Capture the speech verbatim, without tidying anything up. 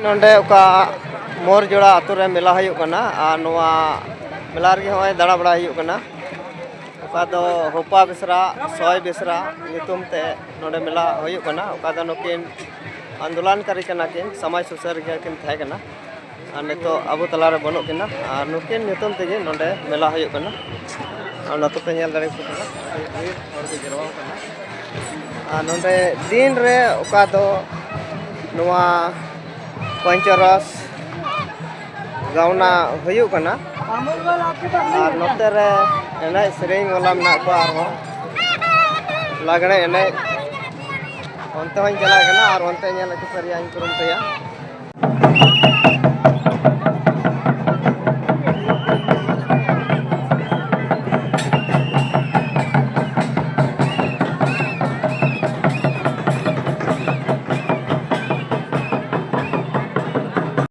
ᱱᱚᱰᱮ ᱚᱠᱟ ᱢᱳᱨᱡᱚᱲᱟ ᱟᱛᱳ ᱨᱮ ᱢᱮᱞᱟ ᱦᱩᱭᱩᱜ ᱠᱟᱱᱟ, ᱟᱨ ᱱᱚᱣᱟ ᱢᱮᱞᱟ ᱨᱮᱜᱮ ᱦᱚᱸᱜᱼᱚᱭ ᱫᱟᱬᱟ ᱵᱟᱲᱟ ᱦᱩᱭᱩᱜ ᱠᱟᱱᱟ᱾ ᱚᱠᱟ ᱫᱚ ᱦᱚᱯᱟ ᱵᱮᱥᱨᱟ, ᱥᱚᱭ ᱵᱮᱥᱨᱟ ᱧᱩᱛᱩᱢ ᱛᱮ ᱱᱚᱰᱮ ᱢᱮᱞᱟ ᱦᱩᱭᱩᱜ ᱠᱟᱱᱟ᱾ ᱚᱠᱟ ᱫᱚ ᱱᱩᱠᱤᱱ ᱟᱱᱫᱳᱞᱚᱱᱠᱟᱨᱤ ᱠᱟᱱᱟ ᱠᱤᱱ, ᱥᱚᱢᱟᱡᱽ ᱥᱩᱥᱟᱹᱨᱤᱭᱟᱹ ᱠᱤᱱ ᱛᱟᱦᱮᱸ ᱠᱟᱱᱟ, ᱟᱨ ᱱᱤᱛᱚᱜ ᱟᱵᱚ ᱛᱟᱞᱟᱨᱮ ᱵᱟᱹᱱᱩᱜ ᱠᱤᱱᱟ᱾ ᱟᱨ ᱱᱩᱠᱤᱱ ᱧᱩᱛᱩᱢ ᱛᱮᱜᱮ ᱱᱚᱰᱮ ᱢᱮᱞᱟ ᱦᱩᱭᱩᱜ ᱠᱟᱱᱟ᱾ ᱟᱨ ᱱᱚᱛᱮ ᱯᱮ ᱧᱮᱞ ᱫᱟᱲᱮᱭᱟᱠᱚ ᱠᱟᱱᱟ, ᱟᱹᱰᱤ ᱰᱷᱮᱨ ᱦᱚᱲ ᱠᱚ ᱡᱟᱨᱣᱟ ᱠᱟᱱᱟ᱾ ᱟᱨ ᱱᱚᱰᱮ ᱫᱤᱱ ᱨᱮ ᱚᱠᱟ ᱫᱚ ᱱᱚᱣᱟ ᱯᱚᱧᱪᱚᱨᱚᱥ ᱜᱟᱣᱱᱟ ᱦᱩᱭᱩᱜ ᱠᱟᱱᱟ᱾ ᱟᱨ ᱱᱚᱛᱮ ᱨᱮ ᱮᱱᱮᱡ ᱥᱮᱨᱮᱧ ᱵᱟᱞᱟ ᱢᱮᱱᱟᱜ ᱠᱚᱣᱟ, ᱟᱨᱦᱚᱸ ᱞᱟᱜᱽᱬᱮ ᱮᱱᱮᱡ᱾ ᱚᱱᱛᱮ ᱦᱚᱸᱧ ᱪᱟᱞᱟᱜ ᱠᱟᱱᱟ ᱟᱨ ᱚᱱᱛᱮ ᱧᱮᱞ ᱦᱚᱪᱚ ᱯᱮ ᱨᱮᱭᱟᱜ ᱤᱧ ᱠᱩᱨᱩᱢᱩᱴᱩᱭᱟ᱾